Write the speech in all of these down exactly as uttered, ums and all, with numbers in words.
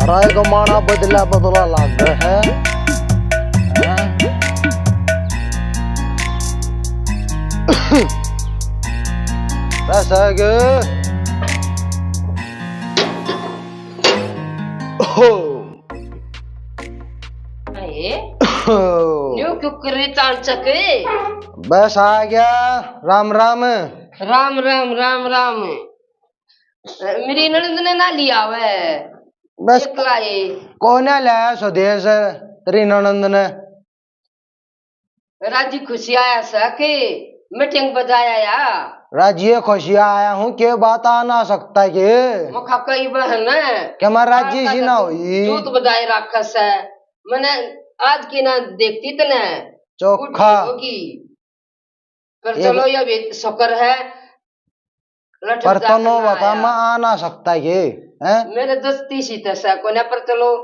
राय का माणा बदला बदला लाग है। हैं? बस आ गए। हो। अरे, हो। न्यू क्यों कर रही चांचक? बस आ गया। राम राम। राम राम, राम राम। मेरी ननद ने ना लिया वे। बस। एकला है। कोने लाया स्वदेश तेरी ननद ने? राजी खुशी आया सा के मीटिंग बजाया या? राजी खुशी आया हूँ, के बात आ ना सकता के? मखा कई बहन है। के मैं राजी सी ना हुई? जूत बजाए रखा से। मैंने आज की ना देखती तने। चोखा। होगी। पर ये चलो, ये भी शुक्र है। लठ पर जा तो नो करना बता, आया। मैं आ ना सकता ये, हैं? मेरे दस्ती सी तसा कोन्या, पर चलो,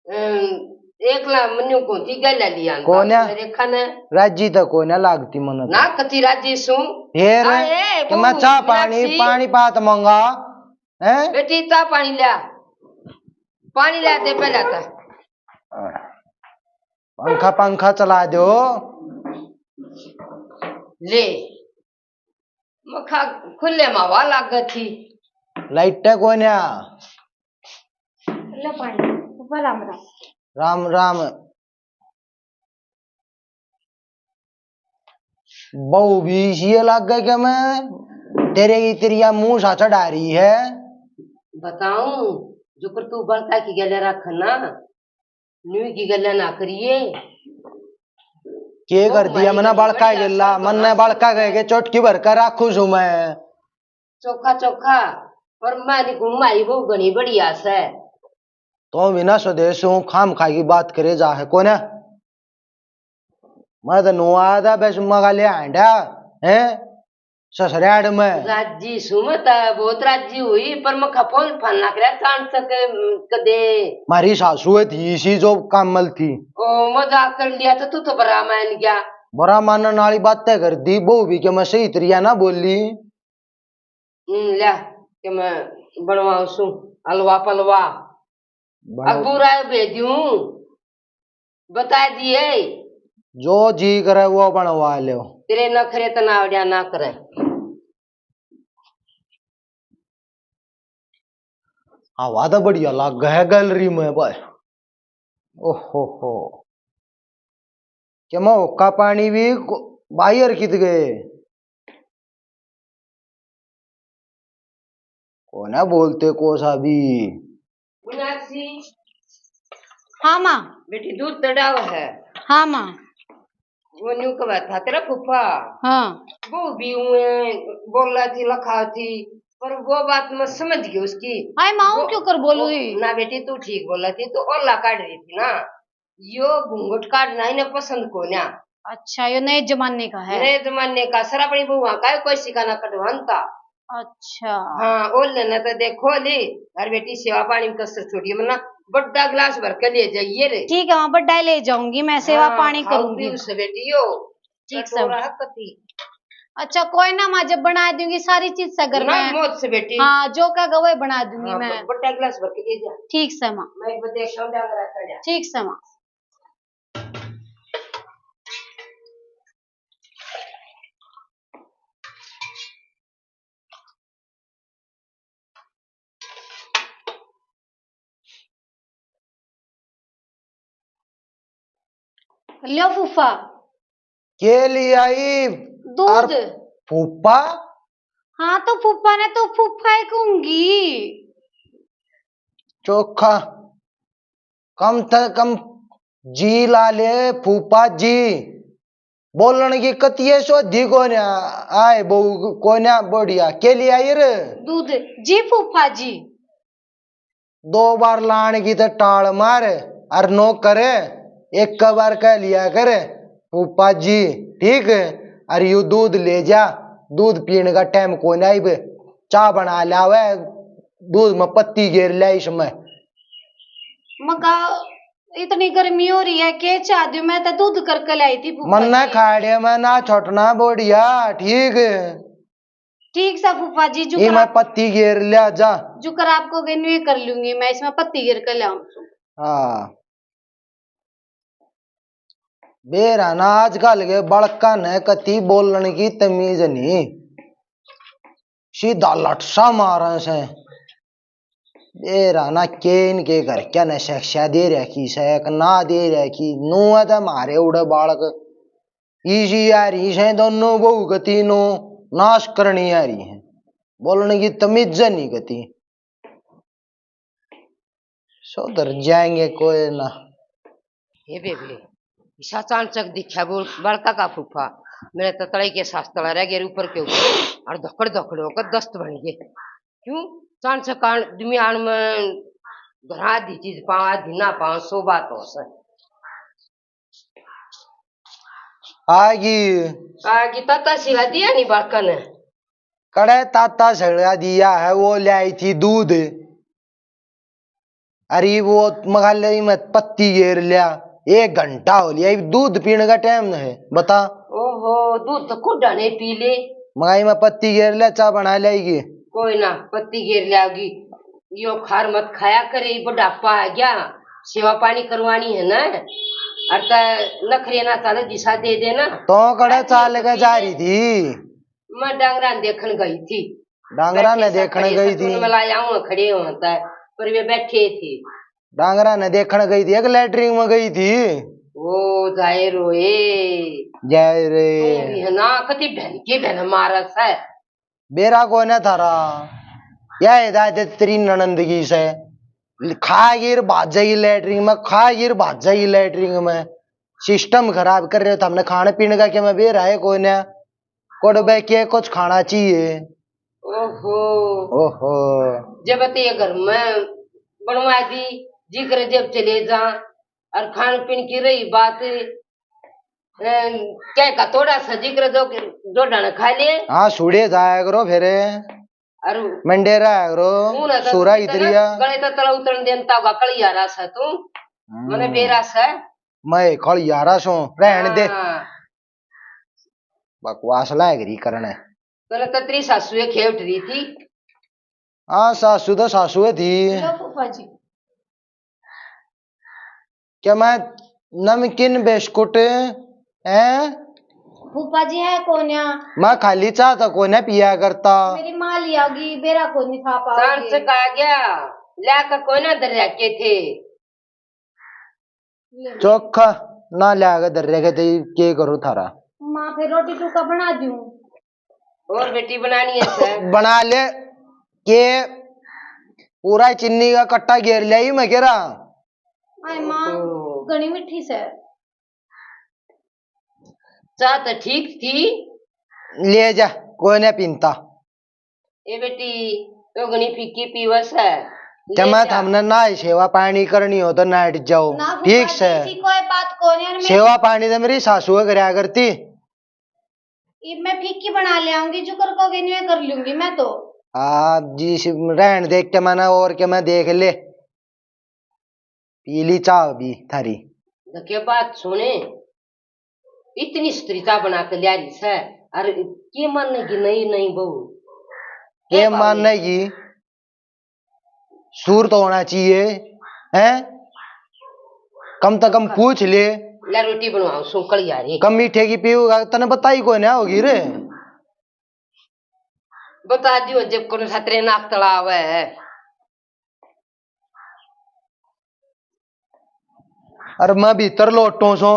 अम, एकला मन्यू को थी गले लिया कोन्या? मेरे खाने। राजी तो कोन्या लागती मन तो। ना कति राजी सूं। फिर आ, ए, कि मैं बहू, चाह पानी, मीनाक्षी। पानी पात मंगा, हैं? बेटी, चाह पानी लिया। पानी लिया दे पहले तो। पंखा, पंखा चला दो। ले। मखा खुले में हवा लागत थी। लाइट कोन्या। ले पानी, ऊपर राम राम। राम राम। बहू भी इसी लागे के मैं तेरे की तेरिया मुंह सा चढ़ा रही है। बताऊं, जो कर तू बलका की गले रख ना, न्यू की गल्ला ना करिए। के कर दिया मना बड़का गेला, मन्ने बड़का कह के चुटकी भर कर राखू छू मैं। चोखा चोखा, पर मैं नहीं घूम आई, वो घणी बढ़िया से। तो भी ना स्वदेश हूँ, खाम खा की बात करे जा है कोने। मैं तो नुआ था बस मगा ले आंडा है। ससुराल में। राजी सु मैं तो बहुत राजी हुई, पर मैं खपोन फल ना करे तान सके, कदे। मारी सासू है थी इसी जो कामल थी। ओ, मजाक कर लिया तो तू तो बड़ा मान गया। बड़ा मानने वाली बातें कर दी, बहू भी के मैं सही तरिया ना बोली। हम्म, ल्या, के मैं बनवाऊं सु हलवा पलवा। बना- अब बुरा भेजूं, बता दिए। जो जी करे वो बनवा लो। तेरे नखरे तो नावड़िया ना करे। हवा तो बढ़िया लाग है गैलरी में भाई। ओहो हो। के मैं होका पानी भी को-, बाहर कित गए? कोना बोलते कोसा भी। मीनाक्षी। हाँ माँ। बेटी दूध तड़ाव है। हाँ माँ। वो न्यू कहा था तेरा फूफा। हाँ। वो भी हुए बोला थी, लखा थी, पर वो बात मैं समझ गई उसकी। आए माँ, वो, क्यों कर बोलू वो, ही? ना बेटी, तू ठीक बोला थी, तू ओला काट रही थी ना। यो घूंघट काटना इन्हें पसंद कोन्या। अच्छा, यो नए जमाने का है। नए जमाने का, सर अपनी बुआ का कोई सिखाना कटवानता। अच्छा। हाँ, ओले ने तो देखो ली, हर बेटी सेवा पानी में कसर छोड़िए, मन्ना बड्डा गिलास भर के ले जाइए रे। ठीक है, वहाँ बड्डा ही ले जाऊंगी मैं, सेवा हाँ, पानी खाओ करूंगी। पीओ से बेटी यो, ठीक से। कटोरा है पति। अच्छा, कोई ना माँ, जब बना दूंगी सारी चीज से घर ना, में। मौज से बेटी। हाँ, जो कहेगा वही बना दूंगी हाँ, मैं। बड्डा गिलास भर के ले जा। ठीक से माँ। मैं एक बजे शाम जाकर आ जा। ठीक से माँ। ल्यो फूफा। के ले आई? दूध। अर फूफा? हाँ, तो फूफा ने तो फूफा ही कहूंगी। चोखा। कम से कम जी ला ले, फूफा जी। बोलण की कतिये सोधी कोन्या, आए बहू कोन्या बढ़िया। के ले आई रे? दूध। जी फूफा जी। दो बार लाण की तो टाल मार, अर नो करे, एक बार कह लिया कर, फूफा जी, ठीक? अर यू दूध ले जा, दूध पीण का टाइम कोन्या इब, चाह बना लावे, दूध में पत्ती गेर लिया इसमें। मका, इतनी गर्मी हो रही है, के चाह दूं? मैं तो दूध करके लाई थी फूफा मन्ना जी। खाड़े में ना छोटना बोड़िया, ठीक? ठीक सा फूफा जी, जो ये कर मैं आप, पत्ती घेर लिया जा। जो कर आपको गए न्यू कर लूंगी मैं, इसमें पत्ती घेर कर ले आऊं। हाँ। बेरा ना, आजकल के बालका ने कती बोलण की तमीज नहीं, सीधा लटसा मारे से। बेरा ना, के इनके घर क्या ने शिक्षा दे रखी से, एक ना दे रखी, नू है तो मारे उड़े बालक। इसी आ रही से दोनों बहू के तीनों, नाश करनी आ रही है, बोलने की तमीज नहीं कती। सुधर जाएंगे कोई ना। हे बेबे, ईसा चानचक दिख्या बोल, बड़का का फूफा, मेरे तो तले के सास तला रह गए, ऊपर के ऊपर, और धकड़ धकड़ होकर दस्त बन गए। क्यों? चानचक आन, दुनियान में घर आधी चीज पावा, आधी ना पावा, सो बात हो सर। आगी। आगी ताता सिला दिया नहीं बालका ने। कड़े ताता सिला दिया है, वो ल्याई थी दूध। अरे वो मगाले में पत्ती घेर लिया, एक घंटा हो लिया, इब दूध पीने का टाइम है, बता। ओहो, दूध तो खुदा ने पी ले। मगाई में पत्ती घेर लिया, चाय बना लेगी। कोई ना, पत्ती घेर लागी। यो खार मत खाया करे, ये बुढ़ापा आ गया, सेवा पानी करवानी है ना। और त नखरे ना चाले, दिशा दे देना। तो कड़े चाल के जा रही थी? मैं डांगरा ने देखण गई थी। डांगरा ने देखण गई थी। मैं लाया हूँ, खड़े होता है, पर वे बैठे थे। डांगरा ने देखण गई थी, एक लेटरिन में गई थी। ओ जाए रोए। जाए रे। तू भी है ना, कति ढल के ढल मारा से। बेरा कोने थारा। या हिदायत तेरी ननंद की से। खा गिर भाज जाएगी लेटरिन में, खा गिर भाज जाएगी लेटरिन में। सिस्टम खराब कर रहे हो, हमने खाने पीने का क्या मैं बेरा है कोने। कोडबे के कुछ खाना चाहिए। ओहो। ओहो। जब ते ये घर में बनवा दी, जिक्र जब चले जा, और खान पीन की रही बात, अम, कह का थोड़ा सा जिक्र जो, जो ढाना खा ले। हाँ, सूड़े जाया करो फिर। और मंडे रहा करो, मुंह ना तो सूरा सूड़े इधर तो ही ना, आ। गले तो तला उतरन देता होगा, कल यारा सा तू, हम्म। मने बेरा सा। मैं कल यारा सो, रहन दे। हाँ। बकवास लाग रही करने। तने तो तेरी सासू ये खेवट रही थी। हाँ, सासू तो सासू ही थी। लो फूफा जी। क्या मैं नमकीन बिस्कुट हैं? फूफा जी है कोन्या। मैं खाली चाह तो कोन्या पिया करता। मेरी माँ लियागी, बेरा कोनी खा पाओगे। सांस का गया, ला के कोन्या धर रखे थे। ले। चोखा ना ला के धर रखे थे, के करूँ थारा? माँ फिर रोटी टूका बना दूँ। और बेटी बनानी है सर? बना ले। के पूरा चीनी का कट्टा घेर लिया ही मैं कह रहा। हाय माँ, ओहो। घणी मीठी से। चाह तो ठीक थी। ले जा, कोई ना पीनता। ए बेटी, तो घणी फीकी पीवस है। ले क्या मैं जा। थामने ना ही सेवा पानी करनी हो तो नाइट जाओ, ना ठीक फूफा से। जी, ऐसी कोई बात कोनी है। सेवा पानी तो मेरी सासू है करया करती। इब मैं फीकी बना ले आऊंगी, जुकर को भी नहीं कर लूंगी मैं तो। हाँ जी, सि-, रहन दे के मैंने और के मैं देख ले। पी ली चाह भी थारी। देखे बात सुने, इतनी स्त्री चाह बना के लिया रही से, अरे के मानेगी नहीं, नहीं बहू? के ए बाबू। मानेगी? सूर तो होना चाहिए, हैं? कम तो कम पूछ ले। ले रोटी बनवाओ, सूखल यारी। कम मीठे की पीऊगा, तने बताई कोई ना होगी रे। बता दियो, जब कोने खतरे नाक तलाव है। अरे मैं भीतर लोटो सो,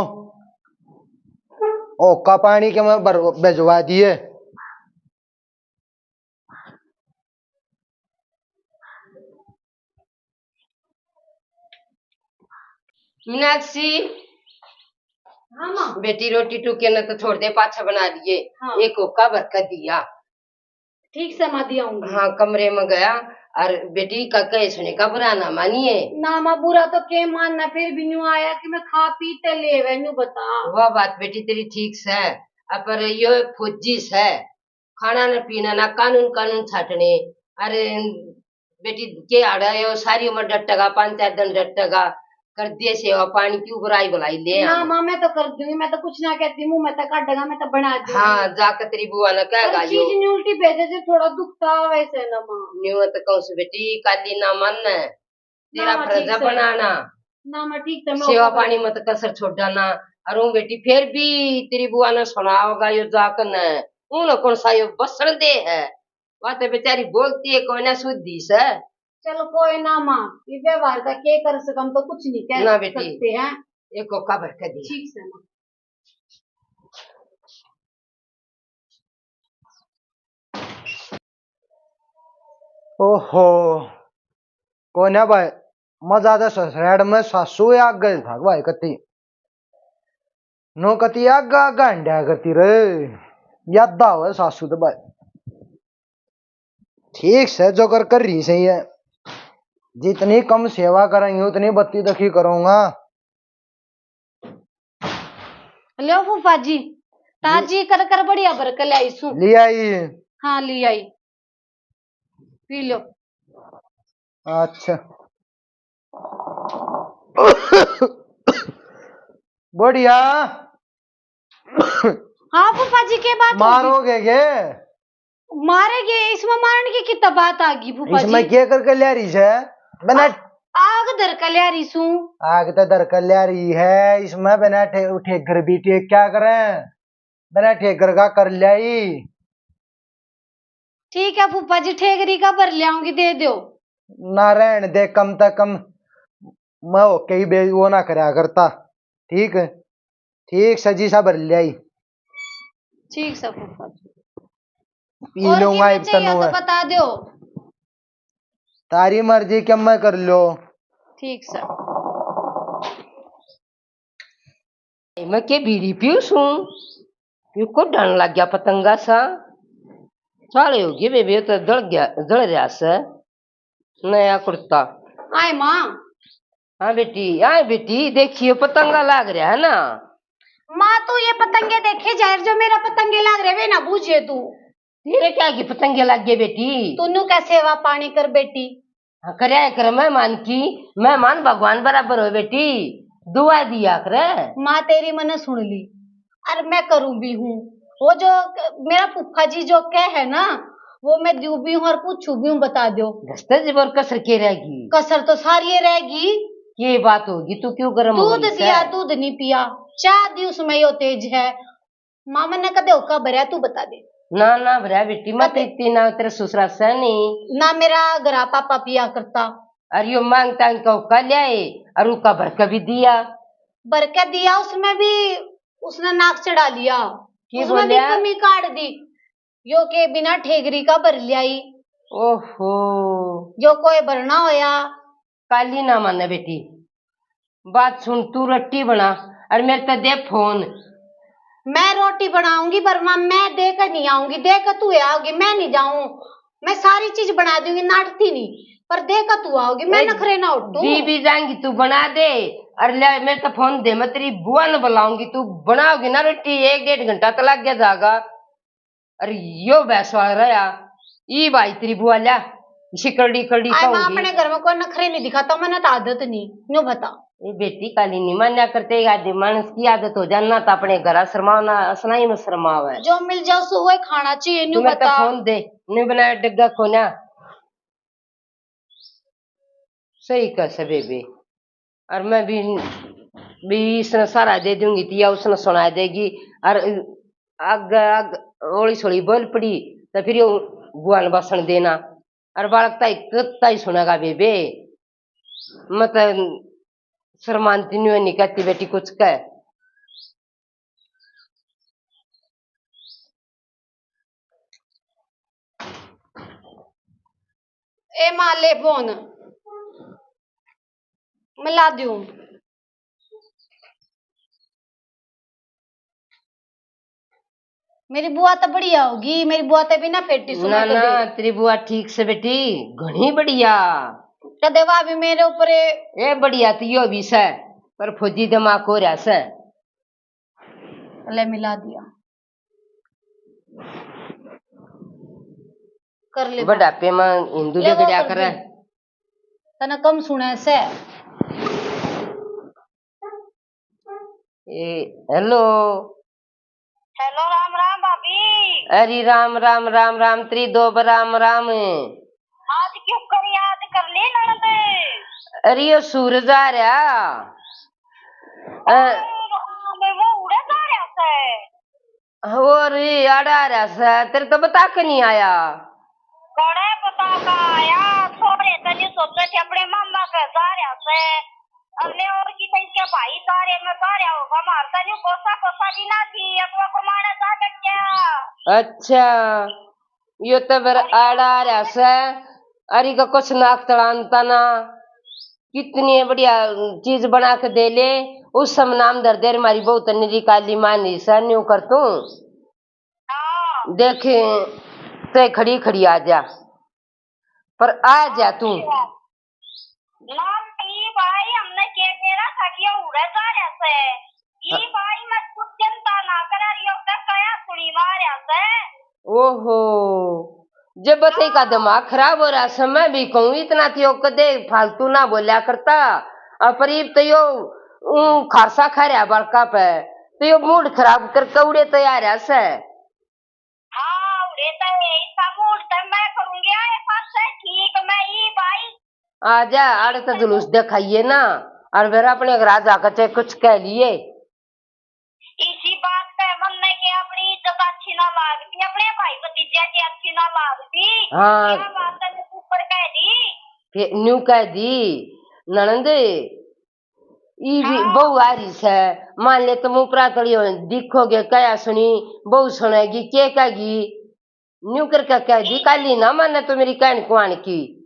ओका पानी के मैं भर-, भिजवा दिए। मीनाक्षी, हाँ माँ। बेटी रोटी टूके ने तो छोड़ दे, पाछा बना दिए। हाँ। एक होका भर कर दिया। ठीक से माँ, दिया हूँ। हाँ, कमरे में गया और बेटी का कहे सुने का बुरा ना मानिए। ना माँ, बुरा तो के मानना, फिर भी न्यू आया कि मैं खा पी ते ले वे, न्यू बता। वह बात बेटी तेरी ठीक से, अ, पर यो फौजी से, खाना न पीना ना, कानून कानून छाटने। अरे बेटी के आड़ा यो सारी उम्र डटेगा, पांच चार दिन डटेगा, कर दिए सेवा पानी, क्यों बुराई भलाई ले ना। माँ, मैं तो कर दूंगी, मैं तो कुछ ना कहती, मुंह में तो काटेगा, मैं तो बना दूंगी। हाँ, जाके तेरी बुआ ने कहेगा। चीज न्यू उल्टी भेजे जो थोड़ा दुखता वैसे ना माँ। न्यू तो कहूँ से बेटी, काली ना मान, तेरा फर्ज है बनाना। ना माँ, ठीक है, सेवा पानी मत कसर छोड़ा ना। और हूँ बेटी, फिर भी तेरी बुआ ने सुना होगा यो जाकर न, उन कौन सा यो बसण दे है। बातें बेचारी बोलती है, कोई ना सुधी से। चलो कोई ना माँ, ये व्यवहार का के कर सकम, तो कुछ नहीं कह ना बेटी, सकते हैं। एक कोका भर के दिया। ठीक से माँ। ओहो, कोन्या भाई, मजा तो ससुराल में सासू आगे था भाई, कती नो कती आगा आगा हंडा करती रे, याद आवे सासू तो भाई। ठीक से जो कर कर रही सही है, जितनी कम सेवा करेंगे उतनी बत्ती दखी करूंगा। लो फूफा जी, ताजी कर कर बढ़िया भर के ले आई सू। ले आई? हाँ, ले आई, पी लो। अच्छा, बढ़िया। हाँ फूफा जी, के बात होगी? मारोगे के? मारेगे, इसमें मारने की कितना बात आ गई फूफा जी? इसमें क्या करके ले रही है? मैंने आ-, आग धर के ले रही सू। आग तो धर के ले रही है, इसमें बिना ठे-, ठेकर भी ठेक क्या करें? बिना ठेकर का कर ल्याई। ठीक है फूफा जी, ठेकरी का भर ल्याऊंगी, दे दो। ना, रहन दे, कम तक कम मैं होके ही बे-, वो ना करया करता। ठीक, ठीक सजी सा भर ल्याई। ठीक सा फूफा जी। पी और लूंगा कितना चाहिए तो बता दो। तारी मर्जी, क्या मैं कर लो। ठीक सा। मैं के बीड़ी पीऊ सूं, यो को डन लग गया पतंगा सा। साले हो गए बेबे, तो जल गया, जल रहा से। नया कुर्ता। आए माँ। हाँ बेटी, आए बेटी, देखियो पतंगा लाग रहा है ना। माँ, तू ये पतंगे देखे जाहिर, जो मेरा पतंगे लाग रहे वे ना बूझे तू। तेरे क्या की पतंगे लाग गए बेटी? तू न्यू क्या सेवा पानी कर बेटी। हाँ, करया है कर मेहमान की, मेहमान भगवान बराबर हो बेटी, दुआ दिया करे। माँ, तेरी मैंने सुन ली, और मैं करूँ भी हूँ। वो जो क-, मेरा फूफा जी जो कह है ना, वो मैं द्यू भी हूँ और पूछू भी हूँ, बता दो। दस्ते जबर कसर के रहेगी? कसर तो सारी रहेगी। ये बात होगी, तू क्यों गरम हो दूध रही दिया, है? दूध नहीं पिया, चाह दी उसमें यो तेज है। माँ, मन्ने कदे होका भरया, तू बता दे। ना, ना भरया बेटी, मैं तो कदे इतनी ना तेरे ससुरा से नहीं। ना मेरा घरा पापा पिया करता। अरे यो मांग तांग का होका ल्याए, और होका भर के भी दिया। भर के दिया, उसमें भी उसने नाक चढ़ा लिया। के उसमें भी बोल्या? कमी काट दी। यो के बिना ठेकरी का भर ल्याई। ओहो। जो कोई भरना होया। काली ना माने बेटी, बात सुन, तू रोटी बना और मेरे ते दे फोन। मैं रोटी बनाऊंगी पर माँ, मैं दे के नहीं आऊंगी, दे के तू ही आओगी, मैं नहीं जाऊं। मैं सारी चीज बना दूंगी, नाटती नहीं, पर दे के तू आओगी, मैं ए, नखरे ना उठूं। जी भी जाएंगी तू बना दे, और ले मेरे ते फोन दे, मैं तेरी बुआ ने बुलाऊंगी, तू बनाओगी ना रोटी, एक डेढ़ घंटा तो लग गया जागा। अरे यो भैंस वाला रहा, ई भाई तेरी बुआ ल्या, इसी करड़ी करड़ी आए, मैं कहूंगी। अपने घर में कोई नखरे नहीं दिखाता, मैंने तो आदत नहीं, न्यू बता। ए बेटी, काली नहीं मान्या करते, आदि मानस की आदत हो जाए ना, तो अपने घर शर्माओ ना, असना ही में शर्माओ है। जो मिल जाओ सो वही खाना चाहिए, न्यू तू मेरे को बता। फोन दे, नहीं बनाया डग्गा खोना। सही कह से बेबे, और मैं भी, भी इसने सारा दे दूंगी तो या उसने सुना देगी, और आग, आग ओली सोली बोल पड़ी तो फिर यो बुआ ने भाषण देना, और बालक ताई कत्ता ही सुनेगा बेबे। मैं तो शर्मानती नहीं, नहीं कहती बेटी कुछ कह। ए माँ, ले फोन, मिला दूं। मेरी बुआ तो बढ़िया होगी, मेरी बुआ तो बिना फेटी सुना ना, कदे। ना, तेरी बुआ ठीक से बेटी, घणी बढ़िया। कदे वा भी मेरे ऊपर ए बढ़िया तो यो भी से, पर फौजी दिमाग हो रहा से। ले मिला दिया। कर ले बात। बुढ़ापे में हिंदू ले वो झगड़ा कर करे। दे। तने कम सुने से। ए, हेलो। हेलो, राम राम भाभी। अरे राम राम, राम राम, तेरी दो राम राम। आज क्यों कर याद कर ली ननद? अरे यो सूरज आ रहा। अ, ओ, राम, वो उड़े जा रहा है। और ये आड़ा आ रहा से, तेरे तो बता के नहीं आया। कड़े बता का आया, छोरे तने सोचे थे अपने मामा के जा रहा से। अरे और की तई के भाई तारे में तारे होगा, मारता न्यू कोसा कोसा भी ना थी, अगवा को मारा जा के क्या? अच्छा, यो तो फिर अरे आड़ा आ रहा से, अरे का कुछ नाक तड़ानता ना, कितनी बढ़िया चीज बना के दे ले, उस समय नाम धर दे, मारी बहू तन्ने री काली मान रही से, न्यू कर तू। हाँ। देख, ते खड़ी खड़ी आ जा, पर आ जा तू। अच्छा। ना, ई भाई, हमने के कह रहा था कि ये उड़े जा रहा से। ई हाँ। भाई, मैं कुछ चिंता ना करा, यो का कया सुनी मारया से। ओहो, जब बते का हाँ। दिमाग खराब हो रहा से, मैं भी कहूँ, इतना तो यो कदे फालतू ना बोल्या करता। और परीब तो यो, ऊ, खारसा खा रहा बड़का पे, तो यो मूड खराब करके उड़े तैयार है से। हाँ, उड़े तो है, इतना मूड तो मैं करूँगी, आए पास से ठीक, मैं ई भाई। आ जा, आड़े तो जुलूस दिखाइए ना, और फिर अपने घर आ जाकर चाहे कुछ कह लिए। इसी बात पे मन में के अपनी इज्जत अच्छी ना लागती, अपने भाई भतीजे की अच्छी ना लागती। हाँ। क्या बात है, मैं ऊपर कह दी। फिर न्यू कह दी, ननद, ई भी हाँ। बहू आ रही से, मान ले तुम ऊपरा तली हो, दिखोगे, कया सुनी, बहू सुनेगी, के कहेगी, न्यू करके कह दी, काली ना माने तो मेरी कहन कुआन की।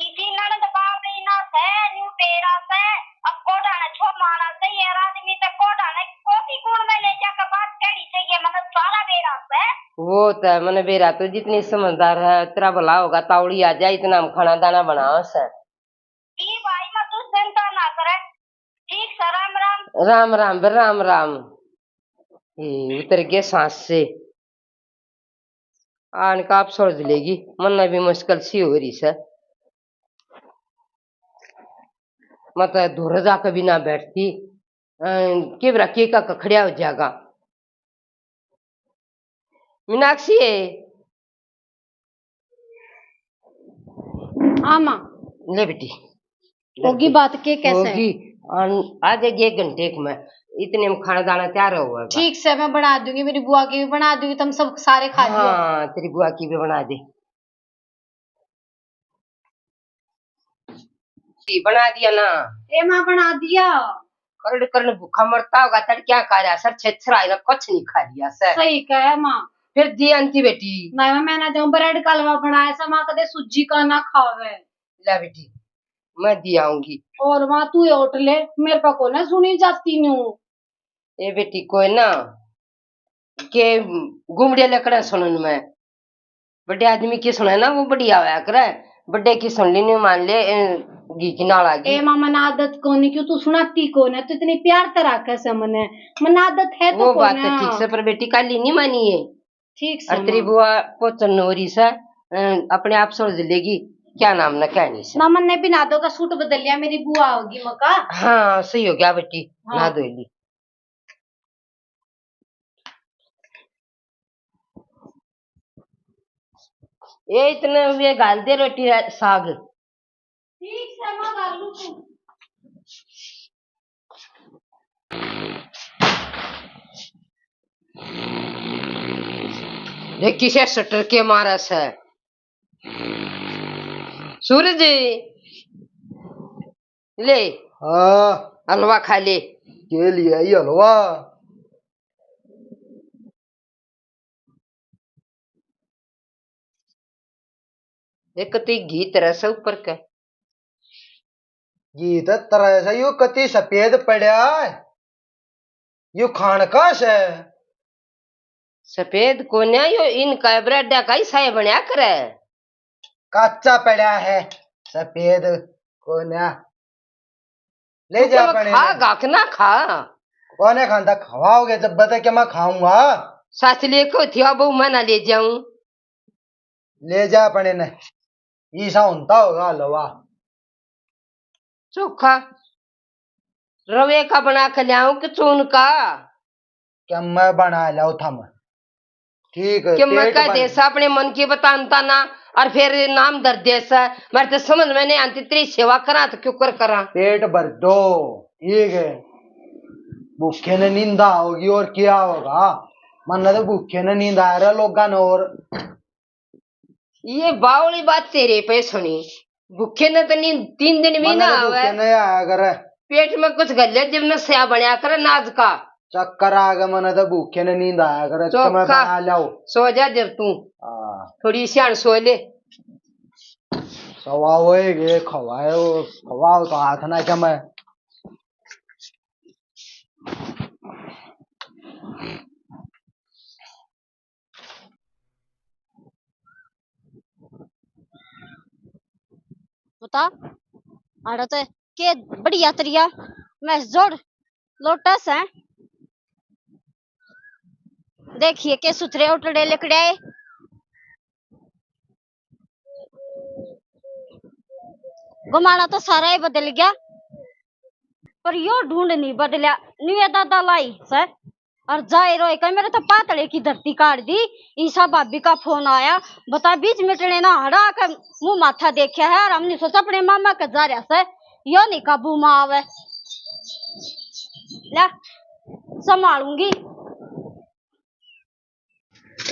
इसी ननद बावली ना से, न्यू बेरा से, अब कोडाने छो मारा से, ये आदमी ते कोडाने कोसी गुण में ले जाकर बात कहनी चाहिए, मतलब सारा बेरा से। वो तो मैंने बेरा तो जितनी समझदार है, तेरा भला होगा, तावड़ी आ जाए, इतना हम खाना दाना बनाओ से। ई भाई, मैं तू चिंता ना करे। ठीक सै, राम राम। राम राम बे, राम राम। ए, उतर गए सांस से। आन का आप सोच लेगी, मन्ने भी मुश्किल सी हो रही से। मैं तो दूर जाके भी ना बैठती, अ, के बरा के का खड़िया हो जाएगा। मीनाक्षी है। हाँ माँ। ले बेटी। होगी बात के कैसे? होगी। आन-, आ जाएगी एक घंटे में, इतने में खाना दाना तैयार होगा। ठीक से मैं बना दूंगी, मेरी बुआ की भी बना दूंगी, तुम सब सारे खा लियो। हाँ, तेरी बुआ की भी बना दे। बना दिया ना? ए माँ, बना दिया। करड़ करड़ भूखा मरता होगा, तड़कियां खा रहा सर, छेछरा आएगा, कुछ नहीं खा लिया सर। सही कहे माँ। फिर दी आंटी बेटी। नहीं माँ, मैं ना जाऊं, ब्रेड का हलवा बनाया सर, माँ कदे सूजी का ना खावे। ले बेटी, मैं दी आऊंगी। और माँ तू ही ओट ले, मेरे पे को ना सुनी जाती न्यू। ए बेटी, कोई ना, के गुमड़िया लकड़ा सुनन में, बड़े आदमी की सुने ना, वो बढ़िया होया करे। बड़े की सुन ली, नहीं मान ले, ए, घी की नाल आ गई। ए माँ, मन्ने आदत कोनी, क्यों तू सुनाती कोनी, तू इतनी प्यार ते राखे से मन्ने, मन्ने आदत है तो वो बात कोनी। तो ठीक से, पर बेटी काली नहीं मानी है। ठीक से और तेरी माँ। बुआ पोचन नोरी से, अ, अपने आप समझ लेगी, क्या नाम ना कहनी से। माँ, मन्ने भी ना दो का सूट बदल लिया, मेरी बुआ होगी मका। हाँ, सही हो गया बेटी, हाँ। ना दो ली। ये इतने वे घाल दे रोटी रा-, साग। ठीक से मैं घाल लूं तू। देख किसे सटर के मारा से। सूरज, ले। हाँ। हलवा खा ले। के लिए आई हलवा? देख, कती घी तरे से ऊपर के। घी तो तरे से, यो कती सफेद पड़ा है। यो खान का से? सफेद कोन्या, यो इनका ब्रेडा का ही साय बण्या करे। काचा पड़ा है, सफेद कोन्या। ले तू जा क्या अपने खा, ने। गा के ना खा। कोने खांदा, खवाओगे जब बता के मैं खाऊंगा। सास लिए को थिया बहू, मैं ना ले जाऊं। ले जा अपने ने। ईसा होता होगा हलवा। चोखा। रवे का बना के ल्याऊं कि चून का? क्या मैं बना लाऊं थम? ठीक है, कि मैं पेट कह भर दे सा अपने मन की बतानता ना, और फिर नाम धर दे सा। मेरे तो समझ में नहीं आती, तेरी सेवा करा तो क्यों कर करा? पेट भर दो, ठीक है। भूखे ने नींदा होगी और क्या होगा? मन्ने तो भूखे ने नींद आ रहा लोगा ने। और ये बावली बात तेरे पे सुनी, भूखे ने तो नींद तीन दिन भी मन्ने ना तो भूखे आवे। नहीं आया करे। पेट में कुछ घले जब नशा बनया करे नाज का। चक्कर आ गए, मन्ने तो भूखे ने नींद आया करे, तो मैं चोखा बना लाओ। सो जा जब तू। हाँ। थोड़ी सियान सो ले। सवा होए गए, खवाए हो, खवाओ तो हाथ ना क्या मैं। बता, आड़ा तो के बढ़िया तरिया मैं जोड़ लोटस है। देखिए के सुथरे उठड़े लिकड़े। गमाला तो सारा ही बदल गया, पर यो ढूंढ नहीं बदलिया। न्यू ये दादा लाई सै, और जाए रोए कह मेरे तो पातले की धरती काट दी। ईसा भाभी का फोन आया, बता बीच मिटने ना हड़ा के मुंह माथा देखा है, और हमने सोचा अपने मामा के जा रहा सै, यो नहीं काबू में आवे। ले संभालूंगी।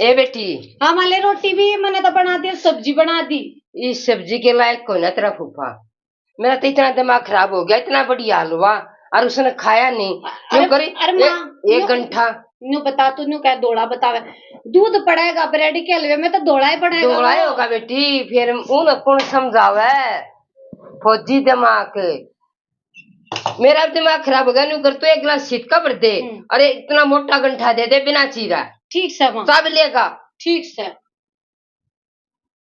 ए बेटी। हाँ माले, रोटी भी मैंने तो बना दी और सब्जी बना दी। इस सब्जी के लायक कोई ना तेरा फूफा। मेरा तो इतना दिमाग खराब हो गया, इतना बढ़िया हलवा और उसने खाया नहीं। अरे, यूं करे, अरे ए-, माँ, एक यूं, घंटा। न्यू बता तू, न्यू कह धोला बतावे। दूध पड़ेगा ब्रेड के हलवे में तो धोला ही पड़ेगा धोला ही वो। होगा बेटी, फिर उन्हें कौन समझावे? फौजी दिमाग। मेरा दिमाग खराब हो गया, न्यू कर तू एक गिलास सिटका भर दे। हम्म। अरे इतना मोटा गंठा दे दे बिना चीरा। ठीक से माँ। सब लेगा। ठीक से।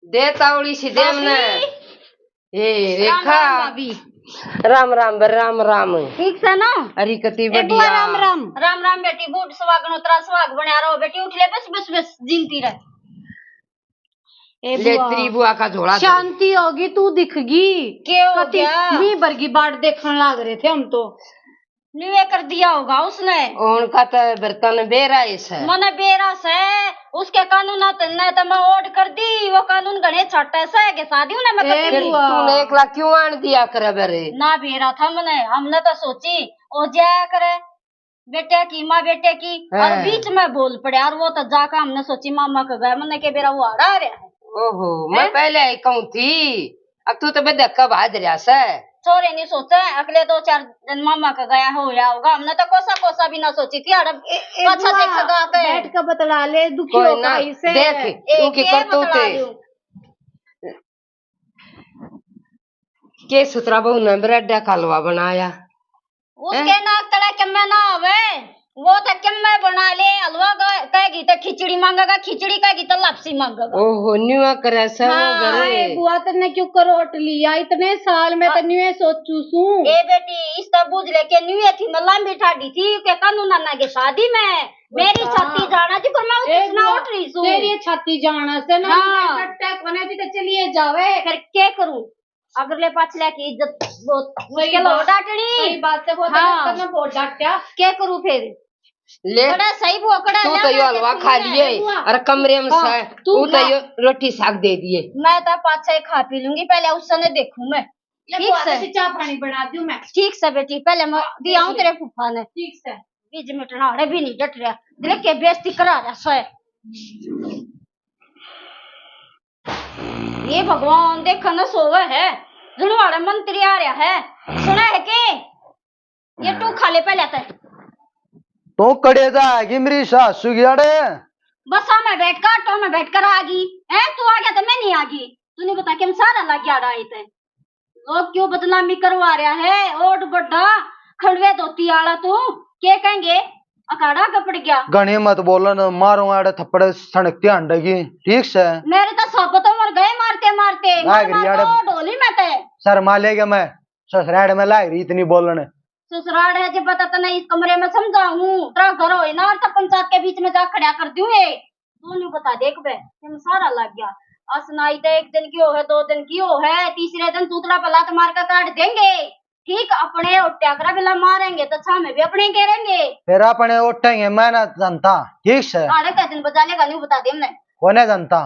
दे तावड़ी सी दे सासू हमने। जी। ए राम रेखा। राम भाभी। राम राम बर राम राम। ठीक से ना? अरे कति ए बुआ बढ़िया। राम राम। राम राम बेटी, बूट सुहागन उतरा सुहाग बनया रहो बेटी, उठ ले बस बस बस जीनती रह। ए ले बुआ। तेरी बुआ का झोला धर। शांति होगी, तू दिखगी। के हो कति गया? मी भर की बाट देखण लाग रहे थे हम तो। न्यूए कर दिया होगा उसने। उनका तो बर्तन बेरा ही से। मने बेरा से, उसके कानून न तो मैं ओड कर दी, वो कानून घणे छोटे से के शादी उन्हें मैं ए कती। फिर बुआ। तूने एकला क्यों आन दिया करे बरे? ना बेरा था मने, हमने तो सोची ओ जाया करे। बेटे की माँ बेटे की, और हाँ। बीच में बोल पड़े, और वो तो जाकर हमने सोची मामा के गए, मन्ने के बेरा वो आड़ा आ रहा है। ओहो, मैं हैं? पहले ही कहूँ थी, अब तू तो बेधक्का भाज रहा से। छोरे नहीं सोचे, अगले दो चार दिन मामा का गया हो या होगा, हमने तो कोसा कोसा भी ना सोची थी, आड़ा ए, ए, पाछा बुआ, देखेगा के। बैठ के बतला ले, दुखी कोई होगा ना, इसे। देख, ए, उनकी के करतूत बतला है। लूं? के सुथरा बहू ने ब्रेड का हलवा बनाया? उसके हैं? नाक तले किम्मे ना आवे, वो तो किम्मे बना ले हलवा। ग-, कहेगी तो खिचड़ी मांगेगा, खिचड़ी कहेगी तो लापसी मांगेगा। ओहो, न्यूआ करे से वो हाँ। घरे। हाय बुआ, तन्ने क्यों करोट लिया? इतने साल में आ- तो न्यूए सोचू सू। ए बेटी, इस तो बुझ ले के न्यूए थी, मैं लंबी ठाडी थी के कानू नाना के शादी में। मेरी बता। छाती जाना जी, पर मैं ए उसने बुआ, उठ रही सू। तेरी छाती जाना से ना, हाँ। डट्टे कोने जी तो चलिए जावे। फिर के करूं? अगले पाछले की इज्जत बहुत सही मुश्किल हो बात, डांटनी। सही बात है, वो तो हाँ। डॉक्टर ने बहुत डांटा। क्या करूं फिर? ले, बड़ा सही वो कड़ा तू ले तो यो आके हलवा खा लिए बुआ। और कमरे में हाँ, से तू तू तो खा। यो रोटी साग दे दिए। मैं तो पाछे खा पी लूंगी, पहले उसने देखूं मैं। ले ठीक बुआ, से। तो चाय पानी बना दूं मैं। ठीक से बेटी, पहले मैं हाँ, दिया हूं बेटी। तेरे फूफा ने। ठीक से। बीच में टनाड़े भी नहीं डट रहा, देख के बेइज्जती करा रहा सोए। हे भगवान, देख न सोवे है, जणवाड़ा मंत्री आ रहा है, सुना है के? ये टू खा ले पहले ते। तो कड़े जा है कि मेरी सासू की आड़े? बसा में बैठ कर, ऑटो में बैठ कर आ गई। हैं, तू आ गया तो मैं नहीं आ गई। तू नहीं बता के हम सारा लग गया आड़ा आए ते। लोग क्यों बदनामी करवा रहा है? ओट बड्डा खंडवे धोती आला तू, के कहेंगे? अखाड़ा कपड़ गया। घणी मत बोलन, मारूं आड़े थप्पड़ सड़क ते हंडेगी, ठीक से? मेरे तो सब तो मर गए मारते मारते, लाग रही मार आड़े। तो ढोली में ते। शर्मा लेगा मैं, ससुराल में लाग रही इतनी बोलन। ससुराल है जब पता तने इस कमरे में समझाऊं, तेरा घर होए ना और तो पंचायत के बीच में जा खड़ा कर दूं ये। तू न्यू बता देख बे, हम सारा लग गया। असनाई तो एक दिन की हो है, दो दिन की हो है, तीसरे दिन तूतरा पे लात मार के काट देंगे। ठीक, अपने ओट्या करा बिला मारेंगे तो छामे भी अपने गिरेंगे। फिर अपने ओटेंगे, मैं ना जानता, ठीक से। अरे कै दिन बजा लेगा, न्यू बता दे हमने। कोने जानता,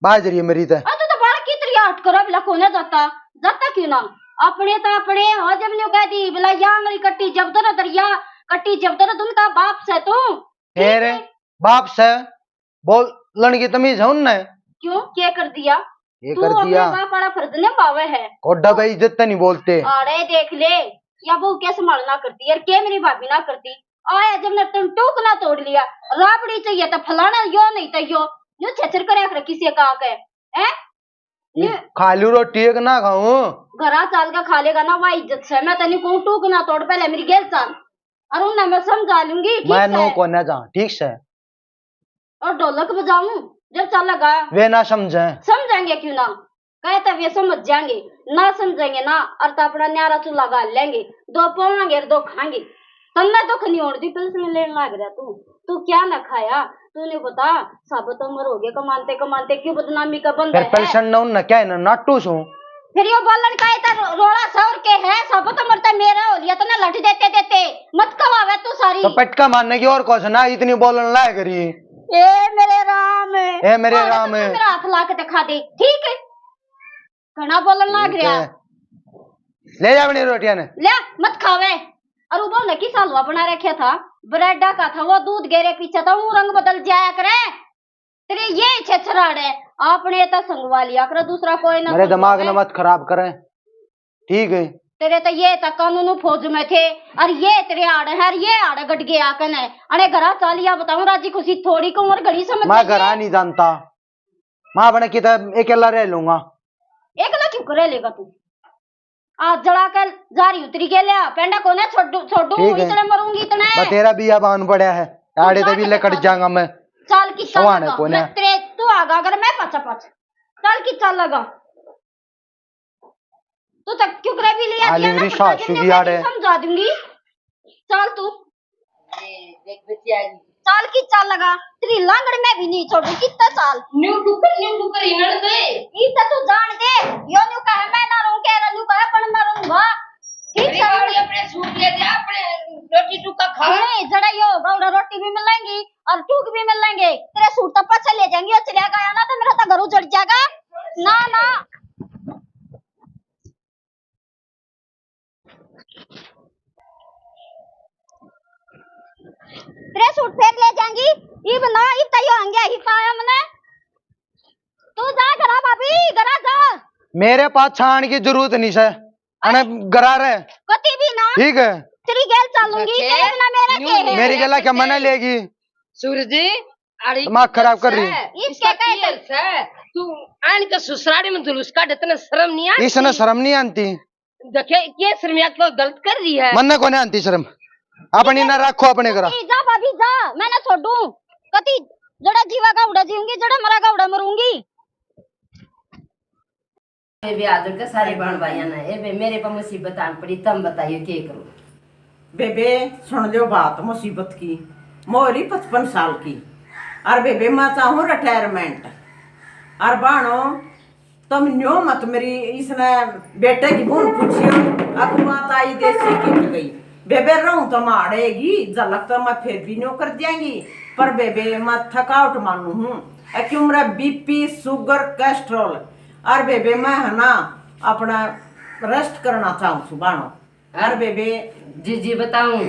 बाज रही है मेरी ते। आ, तू तो बालक की तरह हट करो, बिला कोने जाता, जाता क्यों ना? अपने तो अपने हो, जब न्यू कह दी, बिला या आंगली कट्टी जब दर दरिया, कट्टी जब दर उनका बाप से तू। फिर ठीक है। बाप से बोलन की तमीज है उनने। क्यों, क्या कर दिया? ये तू कर अपने दिया। बाप वाला फर्ज निभावे है। कोडा पे इज्जत तो नहीं बोलते। अरे देख ले, या बहू क्या संभालना करती है, और क्या मेरी भाभी ना करती। आया जब ने तुम टूक ना तोड़ लिया, राबड़ी चाहिए तो फलाना यो नहीं तो यो, यो छेछर करे आखिर किसे का के, हैं? ये ये खा लूं रोटी, एक ना खाऊं। घरा चाल का खा लेगा ना, वह इज्जत से। मैं तनी कहूं, टूक ना तोड़, पहले मेरी गेल चाल, और उन्हें मैं समझा लूंगी, ठीक मैं नो से? कोने जा, ठीक से। और ढोलक बजाऊं जब चालेगा? वे ना समझे। समझेंगे क्यों ना, कहते वे समझ जाएंगे, ना समझेंगे ना, और तो अपना न्यारा चूल्हा गाल लेंगे, दो पावांगे और दो खाएंगे। तन्ने दुख नहीं होने दी, पेंशन लेने लाग रहा तू। तू क्या ना खाया, तू नहीं बता, साबित उम्र हो गया कमाते कमाते, क्यों बदनामी का बंदा फिर है? पेंशन ना उनने क्या है ना, नाटू सू। फिर यो बोलन का इतना रो-, रोला सौर के है, साबित उम्र तो मेरा हो लिया, तन्ने लठ देते देते मत कवावे तू सारी। तो पटका मारने की और कुछ ना, इतनी बोलन लायक रही। ए मेरे राम, ए मेरे और राम। तो मेरा हाथ ला के दिखा दे, ठीक है? घना बोलन लाग ठीक रहा। है। ले जा अपनी रोटियां ने। ले, मत खावे। और वो ने किसा हलवा बना रखा था, ब्रेडा का था, वो दूध गेरे पीछे था, वो रंग बदल जाया करे। तेरे ये छेछराड़ है, आपने तो संगवा लिया करे, दूसरा कोई ना मेरे संगवा दिमाग ले। ने मत खराब करे, ठीक है? तेरे तो ये तक कानून फौज में थे, और ये तेरे आड़े है, और ये आड़े गट गया कने। अरे घरा चालिया बताऊं, राजी खुशी थोड़ी को और घड़ी समझ मैं चाहिए। घरा नहीं जानता, मैं अपने किते अकेला रह लूंगा। एकला क्यों कर लेगा तू? आ जला के जा रही उतरी के लिया, पेंडा कोने छोड़ू, छोड़ू ठीक है। इतने मरूंगी इतने। बस तेरा भी अब आन पड़ा है, आड़े तभी ले कट जाऊंगा मैं। चाल की चाल सवाने लगा। कोने। मैं तेरे, तू आगा अगर मैं पाछा पाछ। चाल की चाल लगा। तू तक क्यों करे भी लिया आली दिया ना, मेरी पता सासू चल की मैं आड़े। समझा दूंगी। चाल तू। ये देख बच्ची आ गई। चाल की चाल लगा, तेरी लांगड़ मैं भी नहीं छोड़ू, कितना चाल। न्यू डुकर, न्यू डुकर इन्हन दे। इतना तू जान दे, यो न्यू कहे मैं ना रहूं, कह रहा न्यू कहे पण मैं रहूंगा। ठीक अरे है। बावड़ी अपने सूट ले जा, अपने रोटी टुका खा। नहीं, जड़ा यो गावड़ा रोटी भी मिलेंगी और टूक भी मिलेंगे। तेरे सूट तो पाछे ले जाएंगे, और चले गया ना तो मेरा तो घर उजड़ जाएगा। ना, ना। तेरे सूट फेर ले जाएंगी। इब ना, इब तो यो हंग्या ही पाया मने। तू जा घरा भाभी, घरा जा। मेरे पास छान की जरूरत नहीं से। अने घरा रहे। कती भी ना। ठीक है। तेरी गेल चलूंगी, देखे, तेरे बिना मेरा न्यू के है? मेरी गेला क्या मना लेगी? सूरज जी, अरे दिमाग खराब कर रही है। इसका इसका की अर्थ है? तू आन के ससुराली में जुलूस काट, इतने शर्म नहीं आती? इसने शर्म नहीं आती। देखे, ये शर्मिया तो गलत कर रही है। मन्ने कोने आती शर्म, अपनी ना रखो अपने घरा। ए, जा भाभी जा, मैं ना छोड़ू। कती जड़ा जीवा का उड़ा जीऊंगी, जड़ा मरा का उड़ा मरूंगी। ए बे, आदर के सारे बहन भाइयां ने, ए बे, मेरे पे मुसीबत आन पड़ी, तम बताइयो के करूं? बेबे, सुन लो बात मुसीबत की। मोरी पचपन साल की, और बेबे, मैं चाहूं रिटायरमेंट। और बाणो, तुम न्यो मत मेरी इसने बेटे की बहन पूछियो, अब बात आई देसी की गई। बेबे, रहूं तो माड़ेगी, झलक तो मैं फिर भी न्यो कर देंगी, पर बेबे, मैं थकावट मानू हूं। ए, क्यों मेरा बीपी, शुगर, कोलेस्ट्रॉल, और बेबे, मैं है ना, अपना रेस्ट करना चाहूं छू बाणो। और बेबे, जी, जी, बताऊं,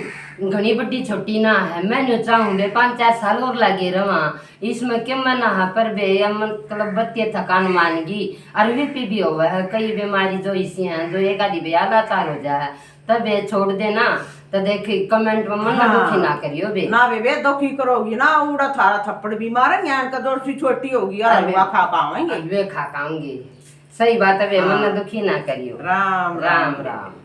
घणी बड्डी छोटी ना है, मैं न्यू चाहूं बे, पांच चार साल और लागे रवां। इसमें के मना है, पर बे, या मतलब बत्ती थकान मान गई। और बीपी भी होवे है, कई बीमारी जो इसी हैं, जो एक आधी बे लाचार हो जा है, तब बे छोड़ देना। तो देख, कमेंट में मन हाँ। दुखी ना करियो बे। ना बेबे, दुखी करोगी ना, उड़ा थारा थप्पड़ भी मारेंगे, इनका जोर सी छोटी होगी, और अरे हलवा खा खाएंगे। अरे वे खा खाऊंगी। सही बात है बे, हाँ। मन दुखी ना करियो। राम, राम, राम, राम। राम।